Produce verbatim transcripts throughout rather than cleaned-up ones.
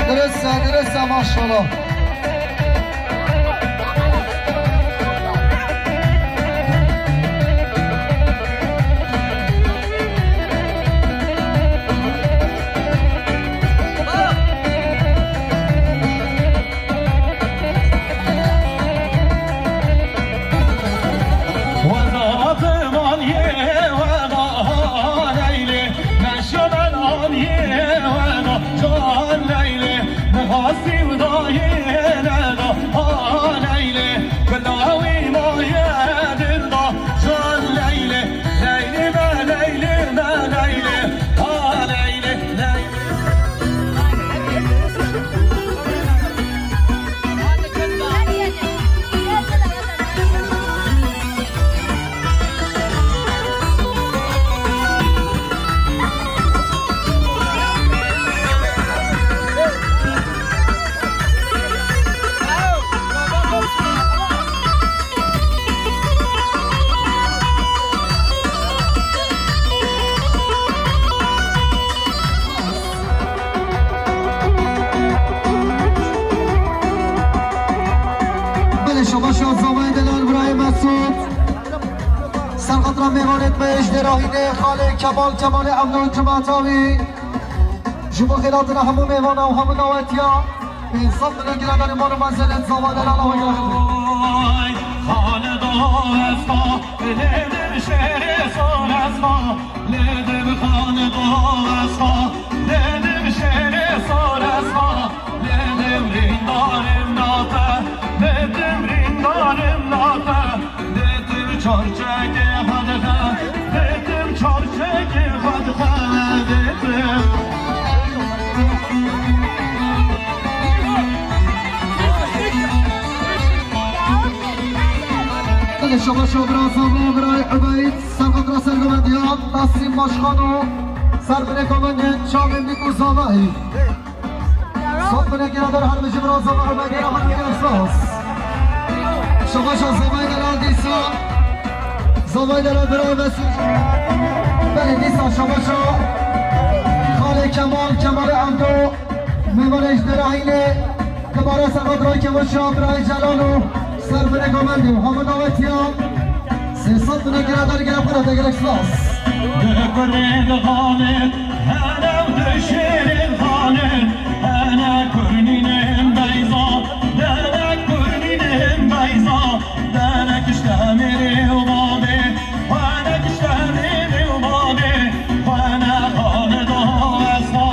Dirist e, dirist e, maşallah. Belê, şabaş ya zavayê delal birayê Mesûd. Serqatra mêvanêt me ji Dêrahînê, xalê Kemal, Kemalê Emno û cemata wî. Ji bo xêlatina hemû mêvana û hemû dawetiya. Pênc sed milyon giradar ê mor û mezelê zavayê delal ava giradar. Ay, xalê dawesta, lê din şêrê sor esta. Lê din xalê dawesta, lê din şêrê sor esta. Lê din rîndarên nate, lê din rîndarên nate. Dêtim çarçekê xwe dixe, dêtim çarçekê xwe dixe, dêtim. Belê, şabaş o bira Zava, birayê Ubeyd, serqatra sergovendiyan, Nesîm Başkan û serbinê komendên Çavên Dîk û Zavayî. Sed binê giradar her bijî bira Zava Ubeydê ya her bijî spas. Şabaşa Zavayê delal dîsa. Zavayê delal bira Mesûd. Belê dîsa şabaşa. Xalê Kemal, Kemalê Emdo. Mêvanê ji Dêrahînê. Dibare Serqatra Kemal Şah, birayê Celal û serbinê komendê û hemû dawetiya. Sê sed binê giradar gere xwe re gelek spas. Di kurê dixanin, hene di şêrê dixanin, hene kurnînên beyza, hene kurnînên beyza, hene kişte mêrê û bavê, hene kişte mêrê û bavê, hene xalê dawesta,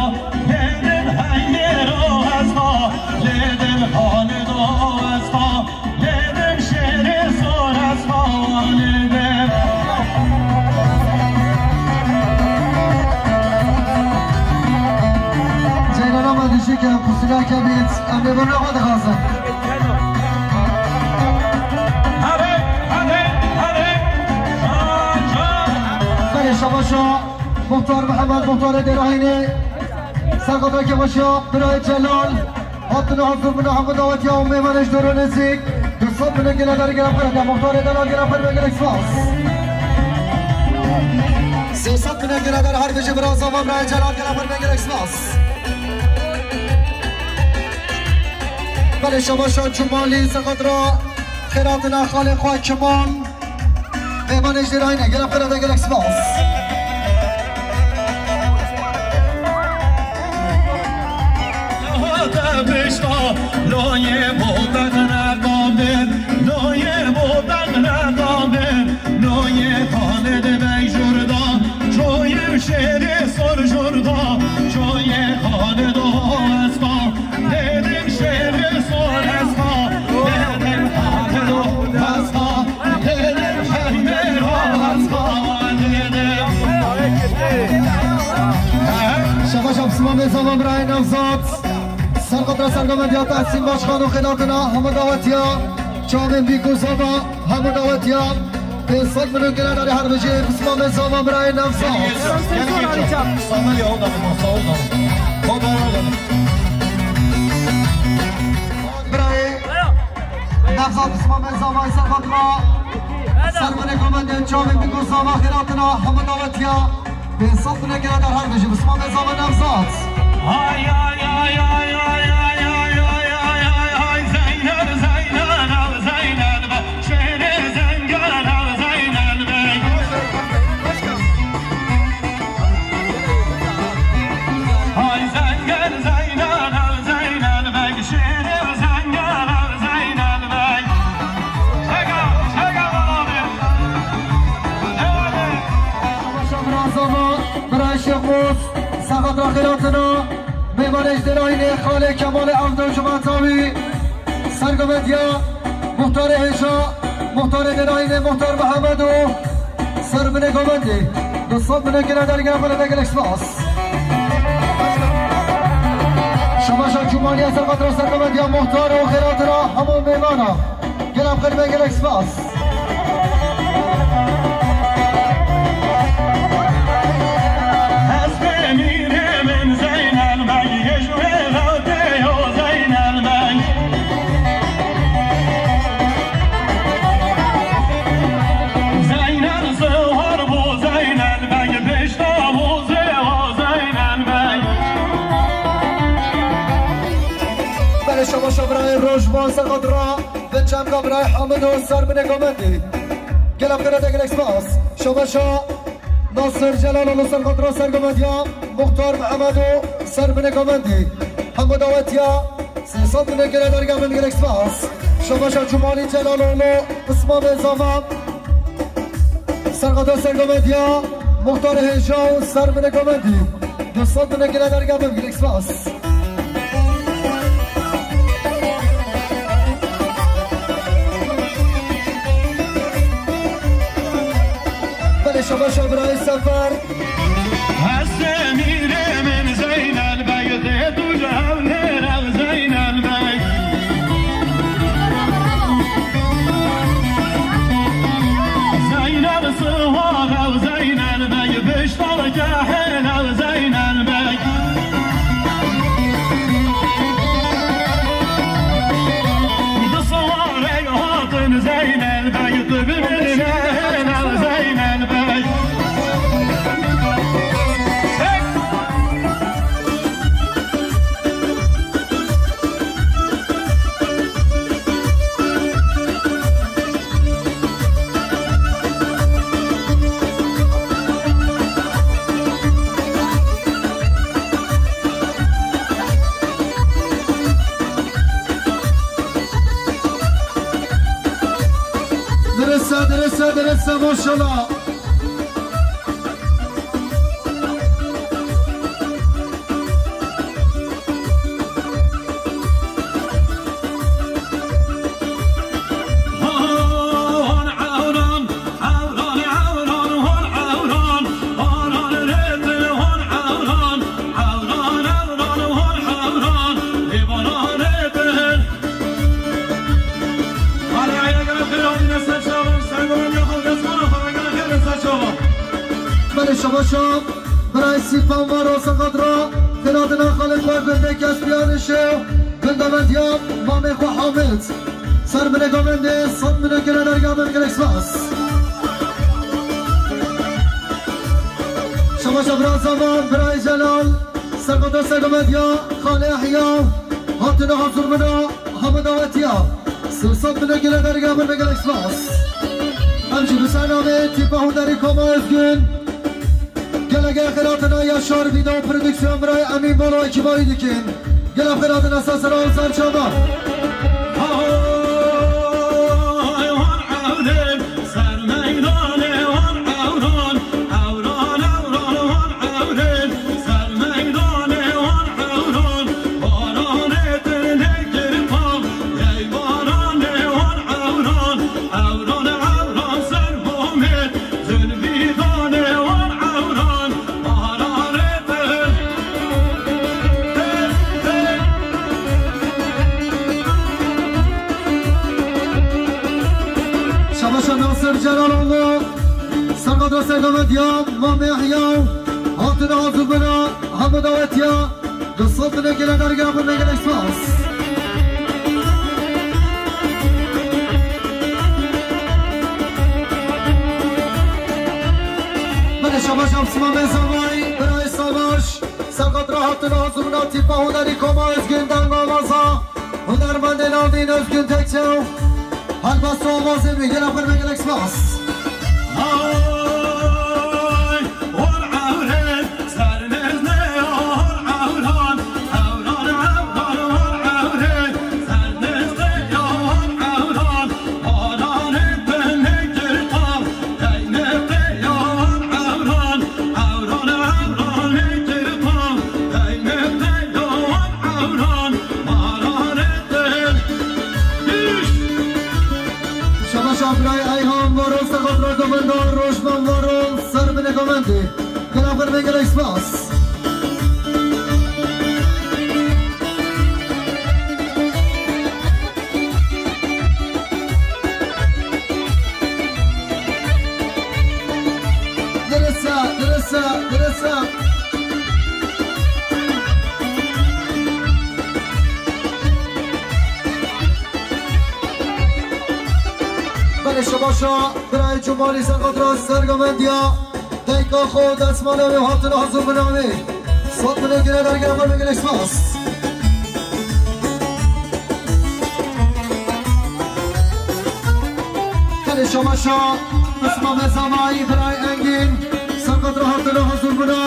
lê din hengê rawesta, lê din xalê dawesta. Lê din şêrê sor ez xalê din. Ceylana me dişike, pusulake bît, em ê birna xwe dixwazin. Hadi, hadi, hadi. Belê şabaşa Muxtar Mihemed, Muxtarê Dêrahînê, Serqatra Kemal Şah, birayê Celal. Hatina hazir bûna hemû dawetiya û mêvanê ji dûr û nêzîk. Du sed binê giradar gere xwe re de, muxtarê delal gere xwe re gelek spas. Sê sed binê giradar her bijî bira Zava, birayê Celal gere xwe re gelek spas. Belê şabaşa Cumalî, Serqatra xêratina xalê xwe Kemal. Mêvanê ji Dêrahînê, gelek xwe re de gelek spas. Hate pişta, loyê bo bexre qabin, loyê bo bexre qabin, loyê Xalid Bey jurda, çoyê şêrê sor jurda, çoyê Xalid o esta, lê din şêrê sor esta, lê din Şapsima mezava birayê Nevzat. Serqatra sergovendiya Tahsîn Başkan û xêlatina hemû dawetiya. Çavên bîk û zava hemû dawetiya. Pê sed milyon gele darê her bijî. Pisma mezava birayê Nevzat. Samuel ya, o da, o da, o da. Birayê Nevzat, pisma mezava serqatra. Sermine komendê çavên bîk û zava xêlatina hemû dawetiya. Pênc sed milyon gele dar her bijî, Bismamê Zava Nevzat. Hay, hay, hay, Zeynel, Zeynel, Zeynel be, şêrê Zengen, Zeynel be. Hay Zengen, Zeynel, Zeynel be, şêrê Zengen, Zeynel be. Çeka, çeka beraber. Şabaş Şabirazama, Birayê Şêxmûs, Serqatra Xêlatina, mêmanê ji Dêrayînê, Xalê Kemalê Evdo Cumatawi, Sergovendiya, Muxtarê Hêja, Muxtarê Dêrayînê, Muxtar Mihemed û Serbinê Govendî, du sed milyon gele dergeh bine gelek spas. Şabaşa Cumaliya Serqatra Sergovendiya, Muxtar û Xêlatina, hemû mêmana. Gelek xêr be, gelek spas. Ez demîrê min Zeynel Beg, hêj wê radê yo Zeynel Beg. Zeynel sihar bû Zeynel Beg, pişta bû zêwa Zeynel Beg. Belê şabaşa birayê Rojban Serqatra. Ve çemka birayê Hamido Serbinê Govendî. Gelek xêr be, gelek spas. Şabaşa Nasir Celaloglu Serqatra Sergovendiya, Muxtar Mihemedo Serbinê Govendî. Hemû dawetiya sê sed milyon gele dergeh bine gelek spas. Şabaşa Cumali Celaloglu, Pismamê Zava, Serqatra Sergovendiya, Muxtar Hêja û Serbinê Govendî. Du sed milyon gele dergeh bine gelek spas. Belê şabaşa birayê Sefer. Ez demîrê min Zeynel Beg, dê tu ji hev nêre Zeynel Beg. Zeynel sihar ew Zeynel Beg, pişta kehêl ew Zeynel Beg. Di siwarek hatin Zeynel Beg, tu bibîne hêl ew Zeynel Beg. Hey! Dirisa, dirisa, dirisa, maşallah. Belê şabaşa. Birayê Sîpan Varo Serqatra, xêlatina xalê xwe gundê Kespiyanê şew, gundevendiya mamê xwe Hamid. Serbinê Govendê, sed milyon gele dergeh bine gelek spas. Şabaşa bira Zava, birayê Celal, Serqatra Sergovendiya, xalê Ehya, hatine hazir bina. Hemû dawetiya sê sed milyon gele dergeh bine gelek spas. Em jî bi ser navê tîpa hunerî Koma Özgün, gelege xêlatina Yaşar Video Prodüksiyon birayê Emîn Bolo ekîba wî dikin. Gelek xêlatina ser sera û ser çava. Hay, hay, Ser meydanê wan ewran, ewran, ewran wan ewrên. Ser meydanê wan ewran, baranê tenê kir pav. Ey baranê wan ewran, ewran, ewran ser homê. Zilfî danê wan ewran, baranê tenê. Celaloglu, Serqatra Serdamet ya, Mamê Ehya, hatine hazir bina, hemû dawetiya, du sed binê gele dergah bin gelek spas. Belê şabaş, Abdulselamet Zavay, birayê Savaş, Serqatra hatine hazir bina, tîpa hunerî Koma Özgün, denga Maza, hunermendê navîn Özgün Tekçew, helbest û awazê wî, gelek xêr, gelek spas. Hay, hor ewrê, ser nêz nê ya, hor ewran, ewran, ewran, hor ewrê, ser nêz nê ya, hor ewran, haranê binê girtan, deynê tê ya, hor ewran, ewran, ewranê girtan, deynê tê ya, hor ewran, haranê tê. Şabaş, birayê Eyhan Varol, Serqatra Govendar, Rojvan Varol, ser binê govendê. Gelek xêr, gelek spas. Dirisa, dirisa, dirisa. Belê şabaşa, birayê Cumalî Serqatra Sergovendiya, dayka xwe, destmala wê hatine hazir bina wê. Sed binê gele dergah bin gelek spas. Belê şabaşa, Abdulselamet Zavay, birayê Engîn, Serqatra hatine hazir bina.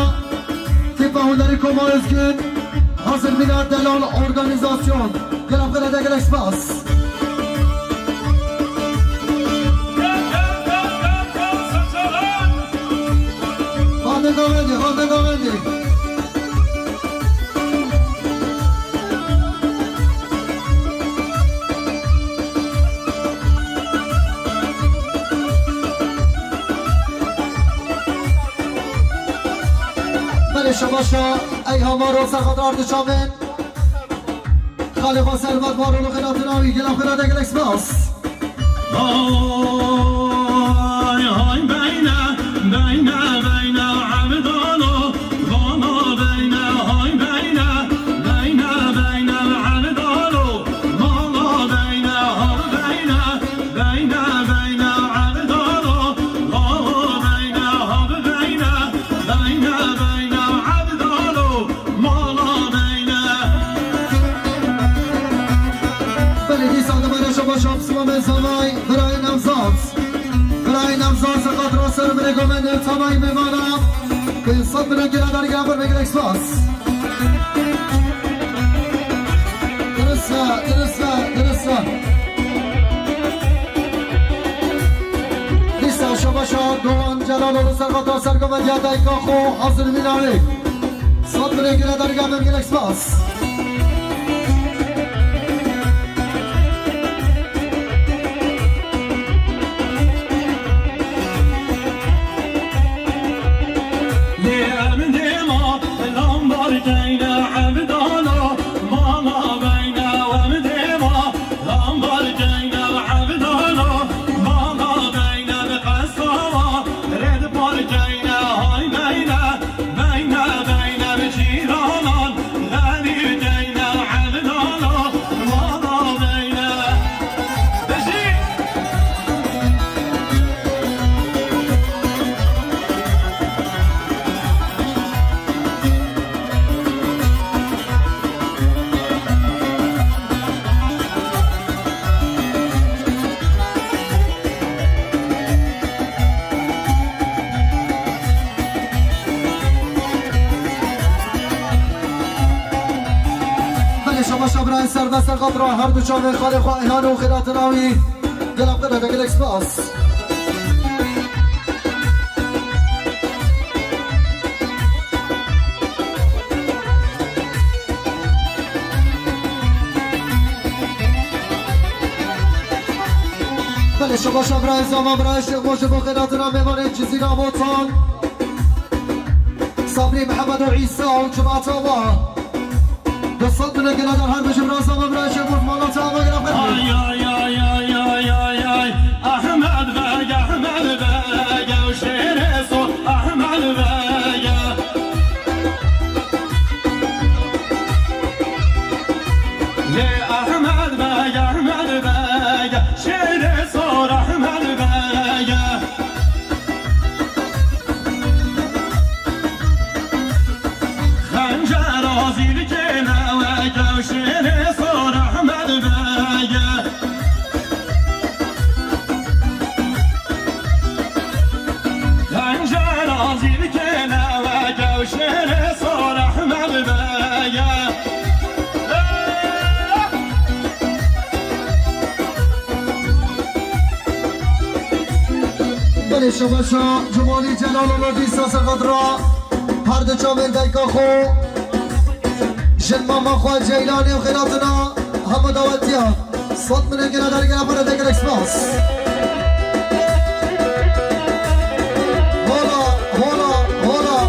Tîpa hunerî Koma Özgün, hazir bina, Delal Organizasyon. Gelek xêr, gelek spas. Xwendê govendê, xwendê govendê. Belê şabaşa, Eyhan Varol, Serqatra Ardiçamên. Xalê xwe Servet Varol û xêratîna wî, gelek xêr, gelek spas. Hay, hay, beyne, beyne, beyne, Evdalo, vana beyne, hay, beyne, beyne, beyne, Evdalo, vana beyne, hay, beyne, beyne, beyne, Evdalo, vana beyne, hay, beyne, beyne, beyne, Evdalo, vana beyne. Belê dîsa li me re şabaş Abdulselamet Zavay, birayê Nevzat. Birayê Nevzat, Serqatra ser binê govendê, tevayî mêvana. Pênc sed binê gele dergah bin gelek spas. Dirist e, dirist e, dirist e. Dîsa şabaşa Doğan Celaloglu, Serqatra Sergovendiya, dayka xwe, hazir bina wê. Sed binê gele dergah bin gelek spas. Lê em dêma lambar keyne Evdalo, mala beyne em dêma lambar keyne Evdalo, mala beyne bi qesawa, rêd bar keyne hay beyne. Beyne, beyne bi cîranan, lenî deyne Evdalo, mala beyne. Bijî! Belê şabaşa birayê Servet Serqatra, her du çavê xalê xwe Eyhan û xêratîna wî. Gelek xêr, gelek spas. Belê şabaşa birayê Zama, birayê Şêxmo ji bo xêratina mêvanê Cizîra Botan. Sabrî Mihemed û Îsa û cemaeta wa. Du sed binê gele dergah bin, ji bira Zama, birayê Şêxmo, cemaeta wa, gelek xêr. Ay, ay, ay, ay, ay, ay, ay. Ahmed Beg, Ahmed. Zîrkê neweke û şêrê sor Ehmed Bege. Xencera zîrkê neweke û şêrê sor Ehmed Bege. Belê şebaşa Cemalî Celalova dîsa serqet ra her du çavên dayika xwe. Jin mama xwe Ceylanê û xêratina hemû dawetiya. Sed milyon gera dergera xwe re degere spas. Hola, hola, hola.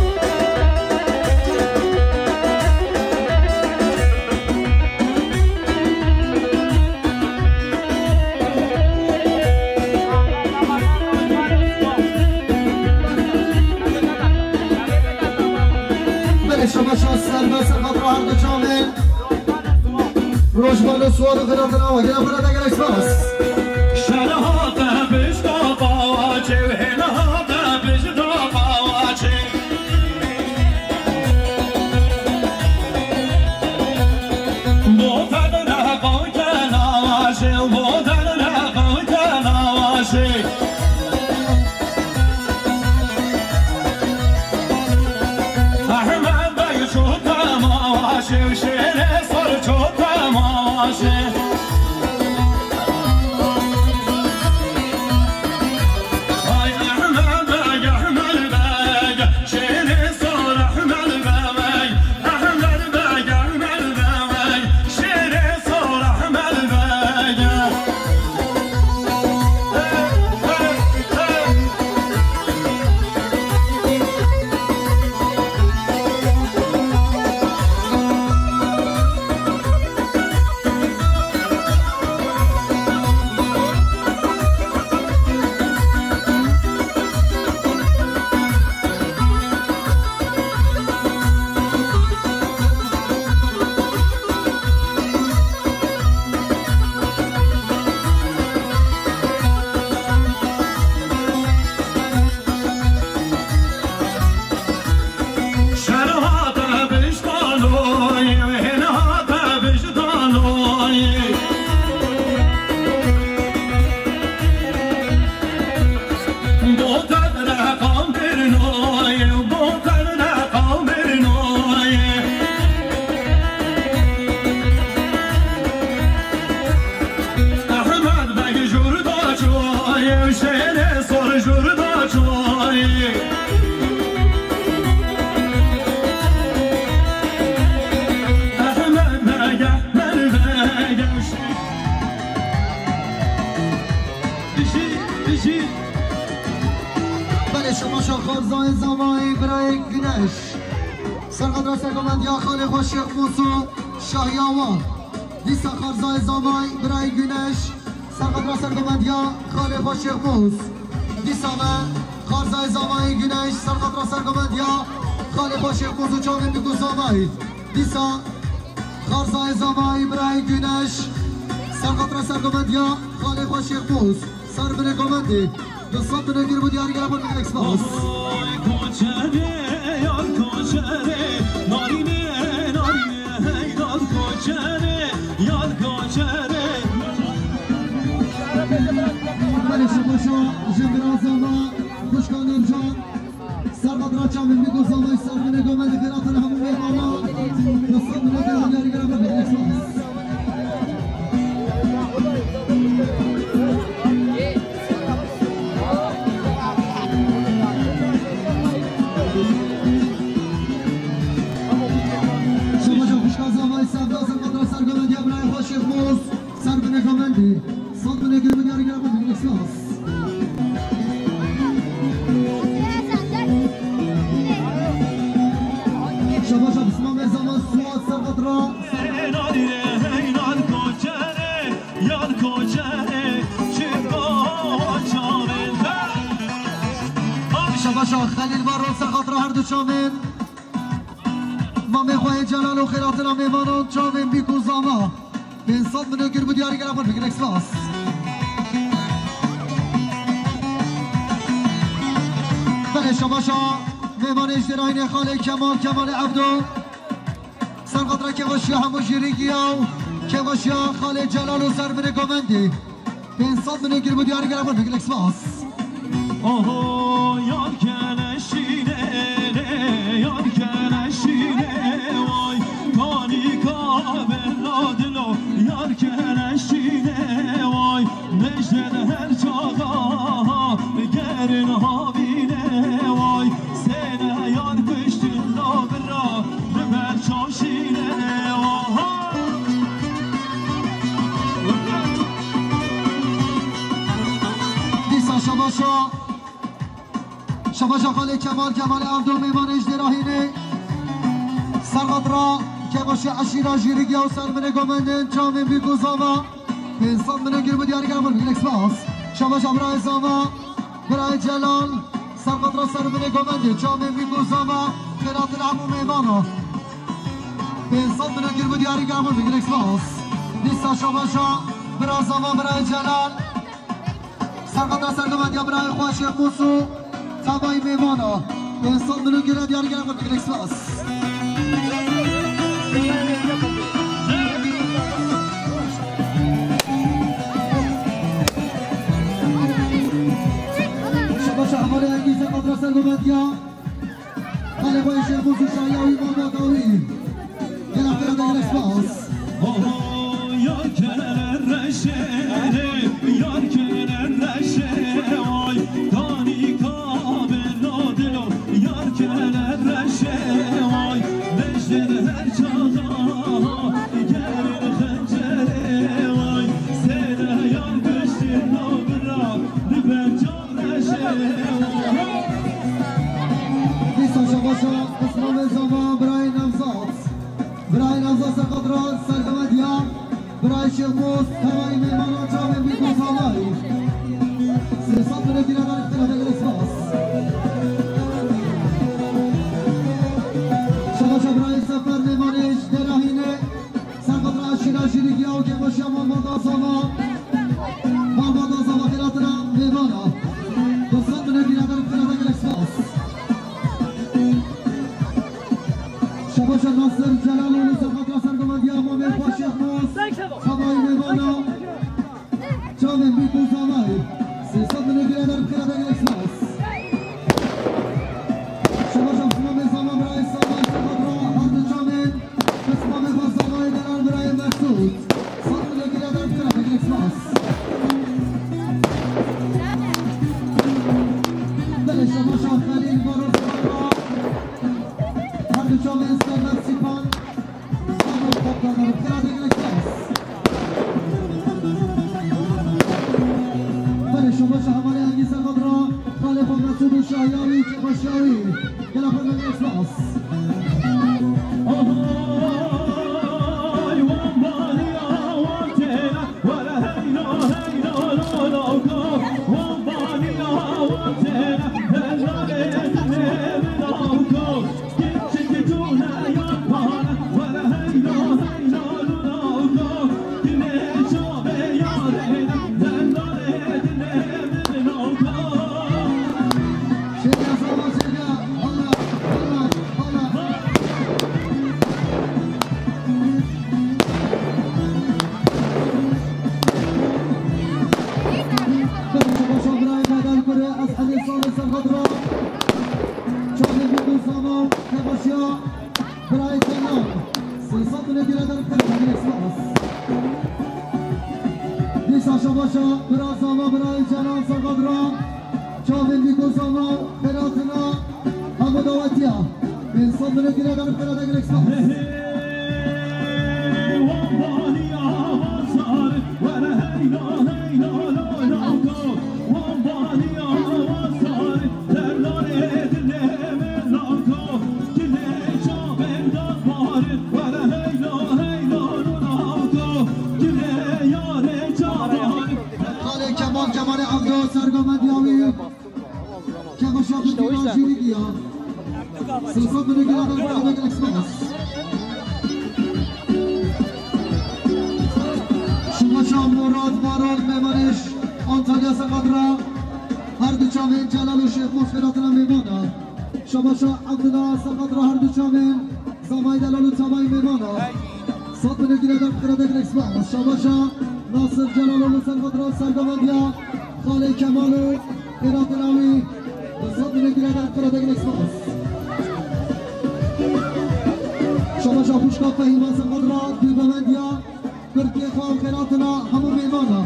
Belê şebaşa serbest xatir her du çavên. Rojbano suwar û xiratina we gela xwe re degere spas. Şer hate pişta pawaçê û hêna hate pişta pawaçê. Botan reqan kena aşê, botan reqan kena aşê. Ehmed Beg ço temaşê û şêrê sor ço temaşê. Ay Ehmed Beg, Ehmed Beg, şêrê sor Ehmed Beg, Ehmed Beg, Ehmed Beg, şêrê sor Ehmed Beg. Şer hate piştanoyê, hên hate piştanoyê. Botan reqam birnoyê, botan reqam birnoyê. Ehmed Beg jûr da çoyê, şêrê sor jûr da çoyê. Ehmed Beg, Ehmed Beg. Bijî, bijî. Belê şebaşa Xarzayê Zamayê birayê Güneş. Serqet ra sergomendiya xalê xwe Şêx Mûs û Şahiyawa. Dîsa Xarzayê Zamayê birayê Güneş. Serqet ra sergomendiya xalê xwe Şêx Mûs. Dîsa me Xarzayê Zamayê Güneş. Serqet ra sergomendiya xalê xwe Şêx Mûs û çavên bîk û zamayê. Dîsa Xarzayê Zamayê birayê Güneş. Serqet ra sergomendiya xalê xwe Şêx Mûs. Ser binê komendê. Du sed binê gir bû diyarî gera xwe bigirek spas. Oy koçerê, yar koçerê, narînê, narînê, hey yar koçerê, yar koçerê. Belê şebaşa ji bira Zama, xwişka Nurcan. Serqet ra çavên bîk û zamayê ser binê komendê xêratina hemû mêvana. Du sed binê gir bû diyarî gera xwe bigirek spas. Şebaşa xwişka Zamayê Sevda, serqet ra sergomendiya birayê xwe Şêx Mûs, ser binê komendê. Sed binê gir bû diyarî gera xwe bigirek spas. Şebaşa Xisma Mêzama Suat serqet ra. Hey nar koçerê, yar koçerê, çi koçerê. Şebaşa Xelîl Varol serqet ra her du çavên. Mamê xwe yê Celal û xêratina mêvanan çavên bîk û zama. Pênc sed milyon kir bû diyarî gera xwe bigirek spas. Belê şebaşa mêvanê ji Dêrayînê xalê Kemal, Kemalê Evdo. Ser qatra kevaşiya hemû jîrî giya û kevaşiya Xalê Celal û Servinê Govendî. Pênc sed milyon girm û diyarî gera xwe, gelek spas. Oho, yar keleşîne, yar keleşîne, vay. Kanîka bela dilo, yar keleşîne, vay. Nejden her çaxa, gerin havîne, vay. Sêne yar kuştin la bira, li ber çaşîne, vay. Dîsa şabaşa, şabaşa Xalê Kemal, Kemalê Avdo, mêmanê ji dêra hînê. Serqatra, kebaşê eşîra jîrî giya û Servinê Govendên, çavên bîk û zava. Pênc sed milyon girm û diyarî gera xwe, gelek spas. Şabaşa birayê zava, birayê Celal. Serqatra Servinê Govendê, çavên bîk û zava. Xêratin hemû mêmana. Pênc sed milyon girm û diyarî gera xwe, gelek spas. Dîsa şabaşa bira zava, birayê Celal. Serqatra Sergovendiya birayê xwe Şêx Mûs û tavayî mêmana. Pênc sed milyon gera diyarî gera xwe, gelek spas. Şabaşa hevalê Engî, Serqatra Sergovendiya. Xalê xwe Şêx Mûs û şahiya wî, malbata wî. Gelek gelek spas. Oho, yar kere reşe, yar kere reşe, oy, kanika bela dilo, yar kere reşe, oy, nejden her çaxa, gerin xencere, oy, sêne yar kuştin la bira, li ber çav Dîsa şabaşa qismamê zava birayê Nevzat. Birayê Nevzat Serqatra Sergovendiya. Birayê Şêx Mûs, tevayî mêmana çavên bîk û zavayî. Sê sed milyon gera xwe, gelek spas. Şabaşa birayê Sefer, mêmanê ji dêra hînê. Serqatra eşîra jîrî giya û kebaşiya malbata zava. Malbata zava xêratina mêmana. Du sed milyon gera xwe, gelek spas. Şabaşa Nasir Celaloğlu, Serqatra Sergovendiya, mamê xwe Şêx Mûs. Tevayî mêmana. Çavên bîk û zavayî. Sê sed milyon gera xwe, gelek spas. Şabaşa qismamê zava birayê Saman, Serqatra her du çavên. Qismamê xwe zavayê delal birayê Mesûd. Sed milyon gera xwe, gelek spas. Belê şabaşa Xelîl Baroz Serqatra. Her du çavên Servet Sîpan. Belê şabaşa hevalê Engî Serqatra, xalê xwe Mesûd û şahiya wî, kebaşiya wî. Gelek gelek spas. Ohoy, wan baniya, wan têne, were heyna, heyna, la, la, ka. Wan baniya, wan têne, heyna, heyna, la, la, ka. Çavê bîk û zava, kebaşiya, birayê Kenan, sê sed milyon gera xwe, gelek spas. Dîsa şabaşa bira zava, birayê Kenan Serqatra, çavên bîk û zava, xêratina hemû dawetiya. Pênc sed milyon gera xwe, gelek spas. Xalê Kemal, Kemalê Evdo, Sergovendiya wî. Kebaşa Fitîna jîrî giya. Sê sed milyon gera xwe, gelek spas. Şabaşa Murat Baran, mêmanê ji Antalya Serqatra. Her du çavên Celal û Şêx Mûs xêratina mêmana. Şabaşa Abdullah Serqatra, her du çavên. Zavayê delal û çavayê mêmana. Sed milyon girêdar bi xêra de gelek spas. Şabaşa Nasir Celaloğlu serxwedra sergovendiya Xalê Kemal û Xêratê Lawî. Sed milyon girêdar bi xêra de gelek spas. Şabaşa xwişka Fehîma serxwedra dû govendiya Kurkê xwe û xêratina hemû mêmana.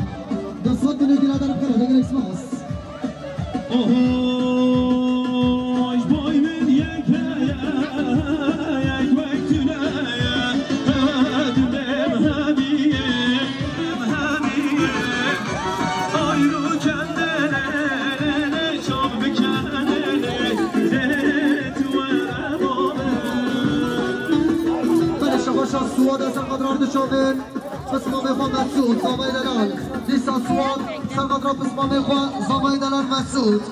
Sed milyon girêdar bi xêra de gelek spas. Oho, ji boy min yek heye, yek wek tu ne ye. Hemî, hemî, hemî. Ayro kendene, çav bikene, tu were bale. Belê şabaşa Suwad e serxwedra di çavên. Pismamê xwe Mesûd, zavayê delal. Dîsa Suwad, serxwedra pismamê xwe, zavayê delal Mesûd.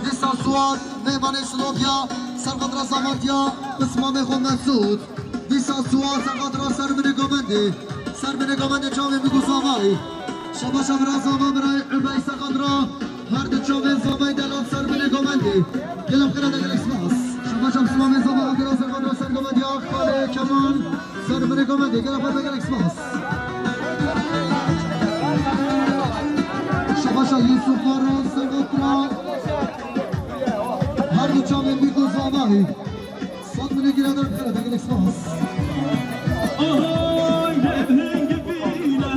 Dîsa Suwad, mêmanê Silopya, serxwedra zamantiya, pismamê xwe Mesûd. Dîsa Suwad, serxwedra Serminê Govendê. Serminê Govendê çavê min ku zavayê. Şabaşa bira zava, birayê Ubey serxwedra. Her du çavên zavayê delal Serminê Govendê. Gelek xêra de gelek spas. Şabaşa pismamê zava, Evdira serxwedra sergovendiya, Xalê Kemal. Serminê Govendê, gelek xêra de gelek spas. Şabaşa Yusuf Baran, Sergotra. Her du çavên bîk û zavahî. Sed milyon girêdar bi xêra de gelek spas. Oy, ne deng bîne,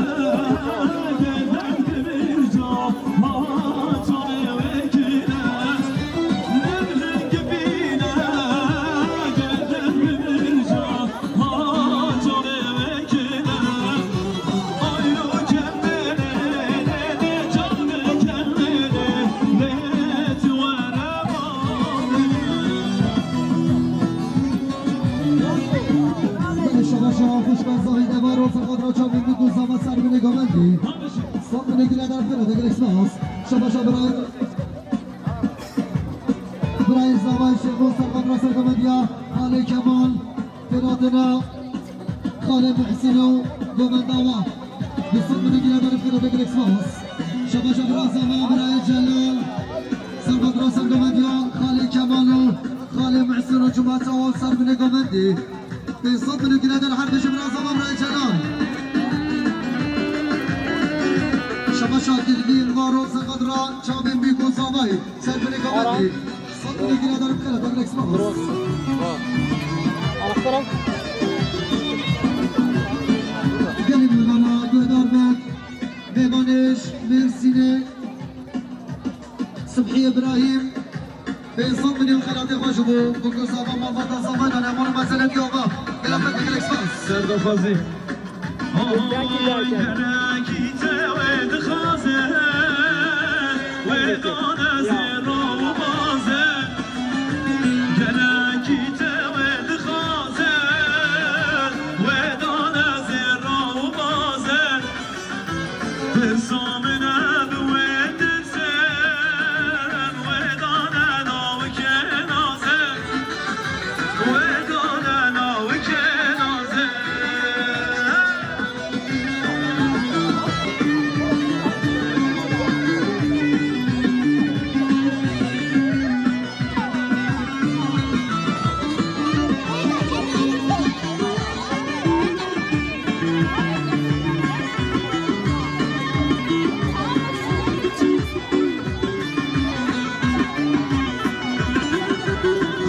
ne deng bir ca. Şabaşa xwişka Zahîde Varo, serxwedra çavên bîk û zava Serminê Govendê. Sed milyon girêdar bi xêra de gelek spas. Şabaşa birayê, birayê zavayê Şêxo, serxwedra sergovendiya, Xalê Kemal, xêratina Xalê Muhsin û govenda wan. Du sed milyon girêdar bi xêra de gelek spas. Şabaşa bira zava, birayê Celal, serxwedra sergovendiya, Xalê Kemal û Xalê Muhsin û cemaeta wan, Serminê Govendê. Pênc sed milyon girêdar her du ji bira zava, birayê Celal. Şabaşa Dilvîr Varo, serxwedra çavên bîk û zavayê. Serminê Govendê. Sed milyon girêdar bi xêra de gelek spas. Gelî mêmana guhdar be. Mêmanê ji Mêrsînê. Sibhî Îbrahîm. Pênc sed milyon xelatê xwe ji bo Bingû Zava, malbata Zava, nane, mol, mezelek ya va. Gelek, gelek spas. Serdaxwazî. Oy, gelekî te wê dixwaze, wê dane zêro û baze. Gelekî te wê dixwaze, wê dane zêro û baze. Pirsa min e bi wê tirsin, wê dane nawikê naze.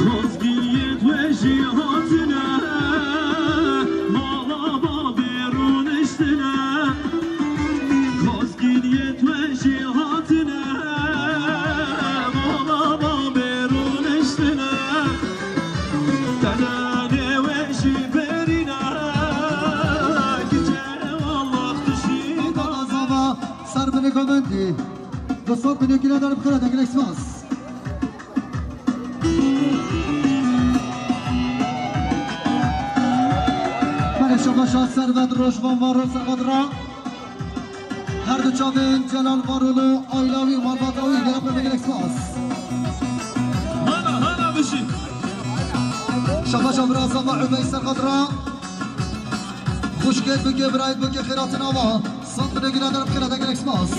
Xwezgî yê we jî hatine, mala bavê rûniştine. Xwezgî yê we jî hatine, mala bavê rûniştine. Tenê we jî berîne, kiçe Allah tişî da. Zava, Serminê Govendê. Du sed milyon girêdar bi xêra de gelek spas. Belê şabaşa Servet Rojvan Varo, serxwedra. Her du çavên Celal Varolu, Ayla wî, malbata wî, gelek gelek spas. Hana, hana bişî. Şabaşa bira zava Ubey, serxwedra. Xwişkê bike, birayê bike, xêratina wa. Sed milyon girêdar bi xêra de gelek spas.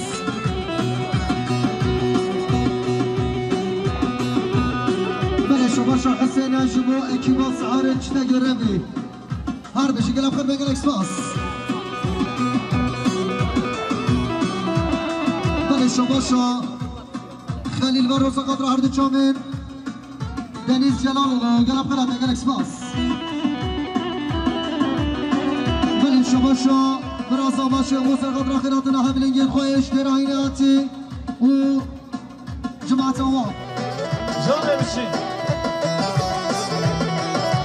Belê Şabaşa Huseyne ji bo ekîba Siharê Çitegê Revî. Her bijî, gelek xêr be, gelek spas. Belê şabaşa Xelîl Vero serqat re her du çavên. Deniz Celaloğlu, gelek xêr hate, gelek spas. Belê şabaşa Bira Zava Şêxo serqat re xêr hatina hevlingên xwe ê ji Dêrahînê hatî û cemaeta wan. Canê biçî.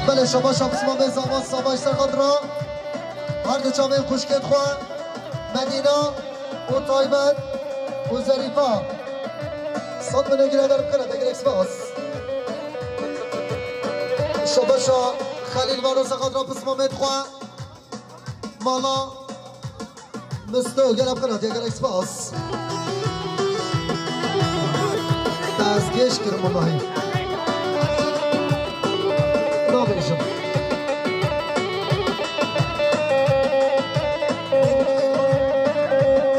Belê şabaşa Pismamê Zava Savaş serqat re her du çavên xwişkên xwe Medîna û Taybet û Zerîfa. Sed milyon gire derim xêr hate, gelek spas. Şabaşa Xelîl Vero serqat re Pismamê xwe mala Misto, gelek xêr hate, gelek spas. Destgêş kirim wellahî. Nabêjim.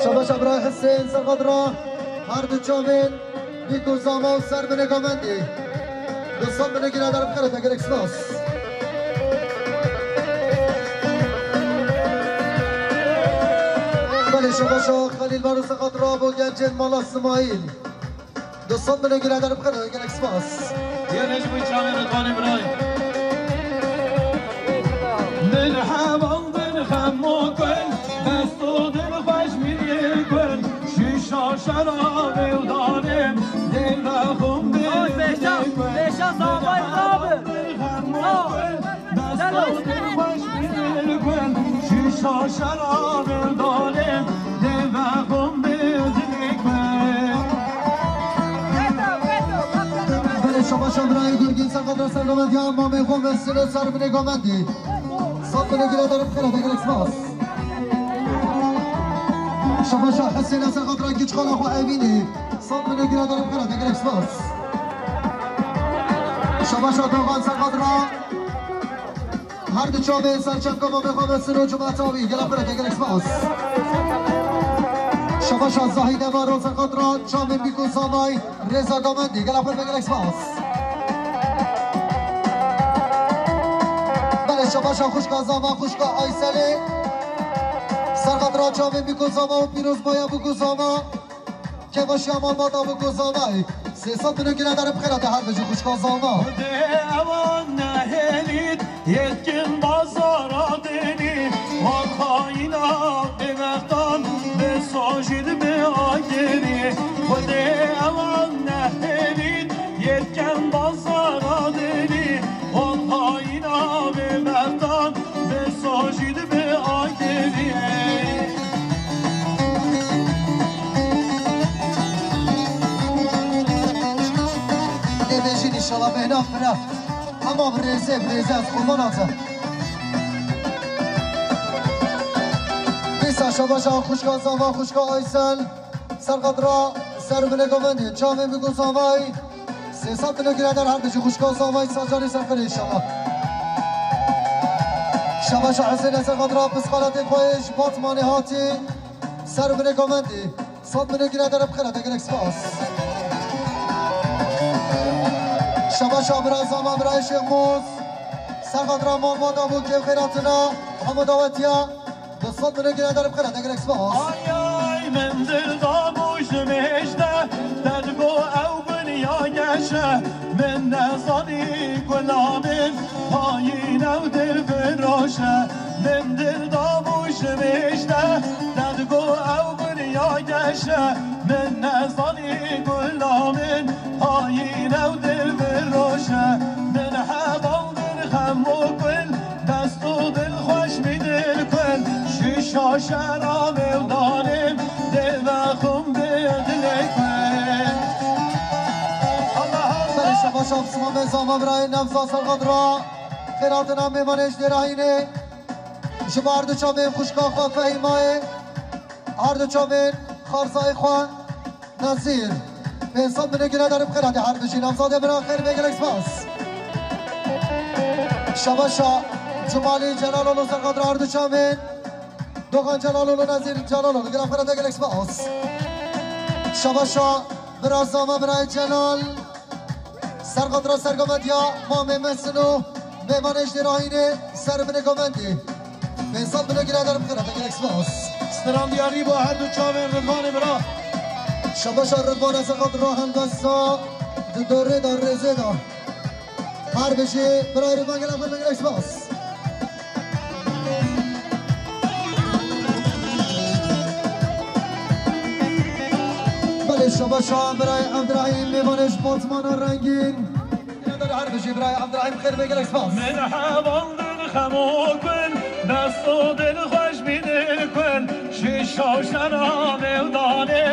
Şabaşa Bira Husên serqat re her du çavên Bîk û Zama û Servinê Gamendî. Du sed milyon gire derim xêr hate, gelek spas. Belê şabaşa Xelîl Vero serqat re bo gencên mala Simayîl. Du sed milyon gire derim xêr hate, gelek spas. Yere ji bo çavên Ridwanê birayê. Min heval din xemo kul, dest û dil xweş mî kul. Şîşa şerabê û danê, dê vexwim bê dilê kul. Pêşa, pêşa zavayê rabin. Min heval din xemo kul, dest û dil xweş mî kul. Şîşa şerabê û danê, dê vexwim bê dilê kul. Belê şabaşa birayê Gurgîn serqat re serdametiya mamê xwe Mesîro Servinê Gamendî. Sed milyon gire derim xêr hate, gelek spas. Şabaşa Husêne serqat re giçxala xwe Evînê. Sed milyon gire derim xêr hate, gelek spas. Şabaşa Dogan serqat re her du çavên serçavka mamê xwe Mesîro cemaeta wî. Gelek xêr hate, gelek spas. Şabaşa Zahîde Vero serqat re çavên Bîk û Zamay. Rêza Gamendî, gelek xêr be, gelek spas. Belê şabaşa xwişka Zama, xwişka Ayselê. Serqat re çavên Bîk û Zama û pîrozbaya Bîk û Zama. Kêvaşiya malbata Bîk û Zamayê. Sê sed milyon gire derim xêr hate, her bijî xwişka Zama. Xwedê ewan nehêlît. Yetkin bazara dêrî, wan xayîna bêbextan, bi sojî dibe agêrî. Xwedê ewan nehêlît, yetkin bazara dêrî, wan xayîna bêbextan, bi sojî dibe agêrî. Dê bêjin înşallah bêhna fira. Hema bi rêzê, bi rêzê ez qurbana te. Dîsa şabaşa xwişka Zava, xwişka Aysel. Serqat ra ser binê govendê. Çavên Bîk û Zavayî. Sê sed milyon gire der her bijî xwişka Zavayî sacarî ser xêrê înşallah. Şabaşa Husêne serqat ra pisqaletê xwe ji Batmanê hatî. Ser binê govendê. Sed milyon gire derim xêra te, gelek spas. Şabaşa bira Zama, bira Şêxmûs. Serqat ra malbata bû kêf xêratina. Hemû dawetiya. Du sed milyon gire derim xêra te, gelek spas. Ay, ay, min dil dabû ji mêj de, te digo ew binya geş e. Min nezanî gula min, hayîn ew dilfiroş e. Min dil dabû ji mêj de, te digo ew binya geş e. Min nezanî gula min, hayîn ew dilfiroş e. Min heval dir xem û kul, dest û dil xweş mî dil kul. Şîşa şerabê û danê, dê vexwim bê dilê kul. Allah Allah. Berê şabaşa Siman Bey Zama birayê Nevza serqat ra. Xêratina mêmanê ji Dêrahînê. Ji bo her du çavên xwişka xwe Fehîmayê, her du çavên xarzayê xwe Nezîr. Pênc sed milyon gire derim xêra te, her du jî Nevzadê bira xêr bê, gelek spas. Şabaşa Cumalî Celaloglu serqat ra her du çavên. Dogan Celaloglu, Nezîr Celaloglu, gire xêra te, gelek spas. Şabaşa bira Zama, birayê Celal. Serqatra sergovendiya Mamê Mesin û mêvanê ji Dêrahînê ser binê govendî. Pênc sed bin û gire der bixire, gelek spas. Strandiya Rîbo her du çavên Ridvanê bira. Şabaşa Ridvan, serqatra helbesta di dorê de, rêzê de. Her bijî birayê Ridvan, gelek xwe, gelek spas. Belê, şabaşa birayê Evdirahîm, mêvanê ji Batmana rengîn. Her bijî birayê Evdirahîm, xêr be, gelek spas. Min heval dil xem û gul, dest û dil xweş bî dil kul, şîşa û şerab û danê,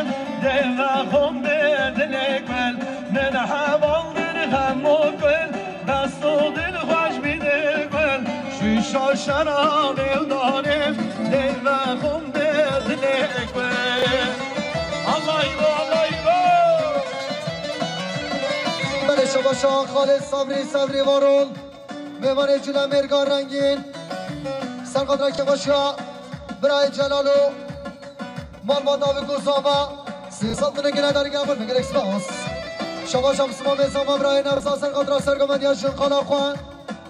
dê vexwim bê dilê kul. Min heval dil xem û gul, dest û dil xweş bî dil kul, şîşa şerabê û danê, dê vexwim bê dilê kul. Allahî bo, Allahî bo. Belê, şabaşa Xalid Sabrî, Sabrî Varol, mêvanê Cila Mêrga rengîn, serqatra kêxweşiya birayê Celal û malbata wî ku zava, sê sed bin û gire der gelek xwe, gelek spas. Şabaşa bi sima bê zava birayê Nevza, serqatra sergovendiya jin xala xwe,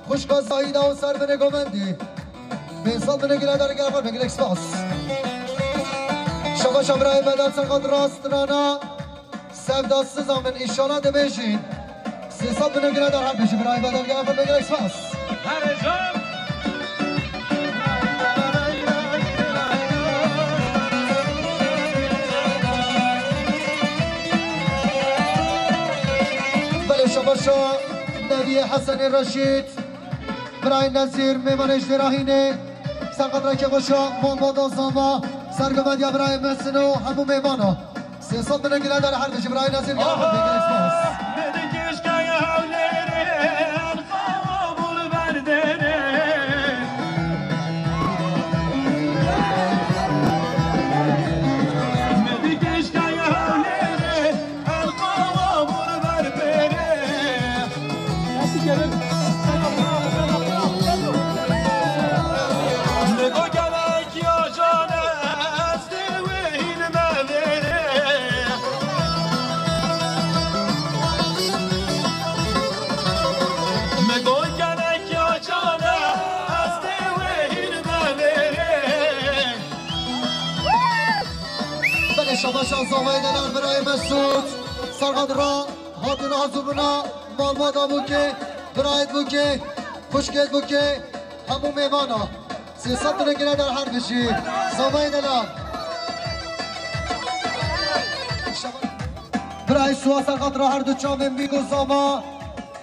xwişka Zahîda û ser binê govendî. Pênc sed bin û gire der gelek xwe, gelek spas. Şabaşa birayê Vedat, serqatra strana Sevda Siza min, înşallah dibêjin. Sê sed bin û gire der her bijî birayê Vedat, gelek xwe, gelek spas. Her can. Belê, şabaşa Neviyê Hesenê Reşîd, birayê Nezîr, mêvanê ji Dêrahînê, serqatra kêxweşiya malbata zava, sergovendiya birayê Mesin û hemû mêvana. Sê sed bin û gire der her bijî birayê Nezîr, gelek xwe, gelek spas. Belê, şabaşa zavayê delal birayê Mesûd. Serqatra hatin hazûbûna malbata bûkê, birayê bûkê, xwişkê bûkê, hemû mêvana. Sê sed bin û gire der her bijî. Zavayê delal. Birayê Suwa, serqatra her du çavên bîk û zava.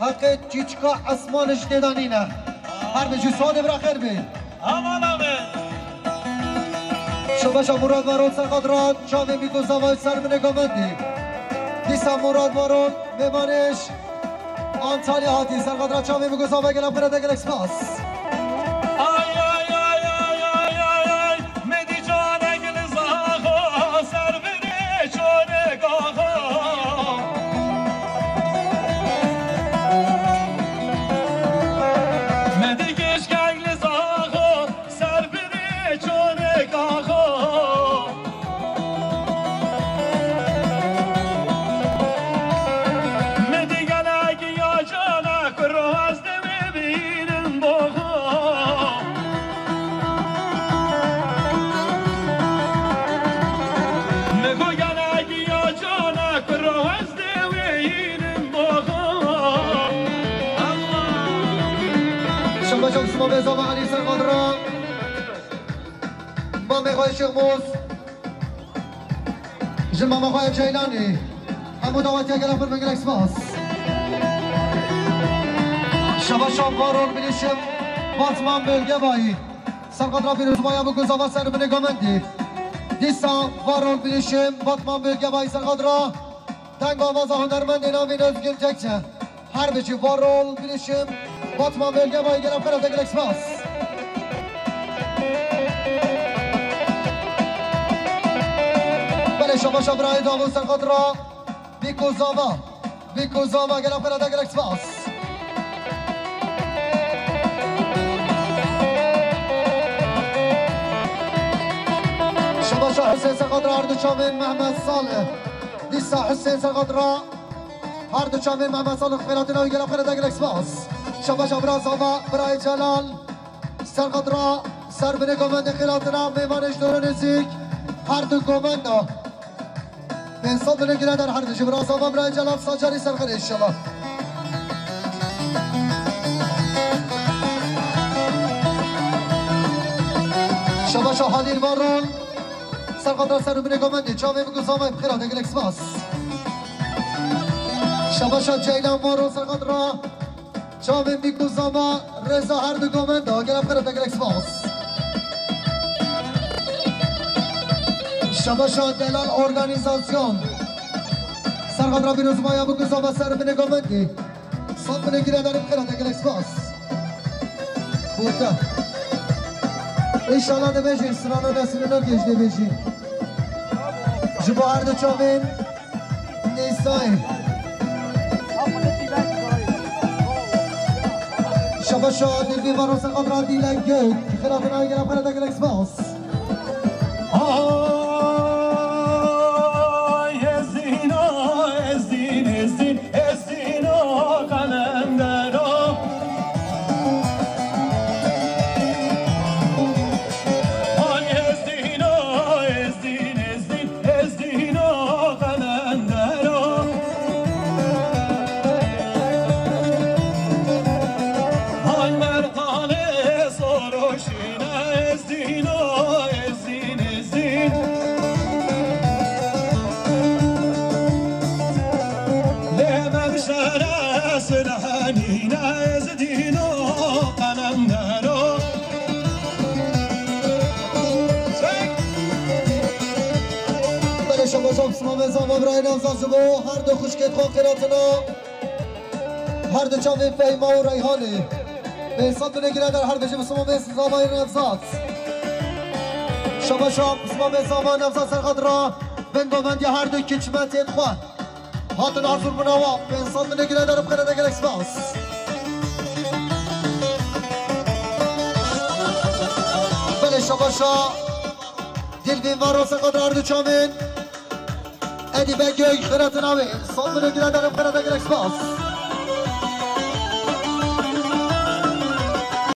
Heqê çîçika esmanê ji tê de nîne. Her bijî Suadê bira xêr bî. Aman amin. Şabaşa Murad Varol, serqatra çavên bîk û zava ser binê govendî. Dîsa Murad Varol, mêvanê ji Antalya hatî, serqatra çavên bîk û zava, gelek xêr, gelek spas. Ay, ay, ay. Medî canek li zaxo ser binê çolê gaxo. Medî gişkek li zaxo ser binê çolê gaxo. Medî gelek ya cana kuro ez dê wê bînim bo xwe. Min got gelek ya cana kuro ez dê wê hînim bo xwe. Allah. Şabaşa sima bê zava Elî Serqadra. Mamê xwe Şêxmûs. Ji mama xwe ya Ceylanî. Hemû dawetiya gelek xwe, gelek spas. Şabaşa Varol Bilişim, Batman Bölgebayî. Serqadra pîrozbaya bû ku zava ser binê govendî. Dîsa Varol Bilişim, Batman Bölgebayî, serqadra deng avaza hunermendê navîn Özgün Tekçe. Her bijî Varol Bilişim, Batman Bölgebayî, gelek xêr, gelek spas. Belê, şabaşa birayê Davû, serqadra bîk û zava. Bîk û zava, gelek xêr, gelek spas. Şabaşa Husên, serqadra her du çavên Mehmet Salih. Dîsa Husên, serqadra Her du çavên Mehmet Salih xêlatina wî gelek xêlatina gelek spas. Şabaşa bira Zava, birayê Celal. Serqet ra, ser binê govendê xêlatina, mêvanê ji dor û nêzîk. Her du govenda. Pênc sed binê girêdar her du ji bira Zava, birayê Celal, sacarî serxerê inşallah. Şabaşa Halîl Varol. Serqet ra ser binê govendê, çavê min ku Zava bi xêr hate, gelek spas. Şabaşa Ceylan Varo serqet ra. Çavê min ku Zava rêza her du govenda, gelek xêr hate, gelek spas. Şabaşa Delal Organizasyon. Serqet ra pîrozbaya min ku Zava ser binê govendê. Sed binê girêdar bi xêr hate, gelek spas. Bûte. Înşallah dibêjin, Sirano Nesrîno kêj dibêjin. Ji bo her du çavên Nîsayê. Şabaşa Dilbî Varo serqet ra Dîlek Gök. Xêlatina gelek xêlatina gelek spas. Ay, Ezdîno, Ezdîn, Ezdîn, Ezdîno, Qelendero. Ay, Ezdîno, Ezdîn, Ezdîn, Ezdîno, Qelendero. Ay, Merqalê Soroşîne, Ezdîno, Ezdîn, Ezdîn. Lê Mevşere Silhenîne, Ezdîno, Qelendero. Belê şabaşa Pismamê Zava birayê Nevzat ji bo her du xwişkê xwe xêlatina. Her du çavên Fehîma û Reyhanê. Pênc sed binê girêdar her du ji Pismamê Zavayê Nevzat. Şabaşa Pismamê Zava Nevzat serqet ra bin govendiya her du kiçmetên xwe. Hatin arzûr bûna wa, pênc sed binê girêdar bi xêr hate, gelek spas. Belê şabaşa Dilbîn Varo serqet ra her du çavên. Edî Begök xêlatina wê, sed binê girêdar bi xêr hate, gelek spas.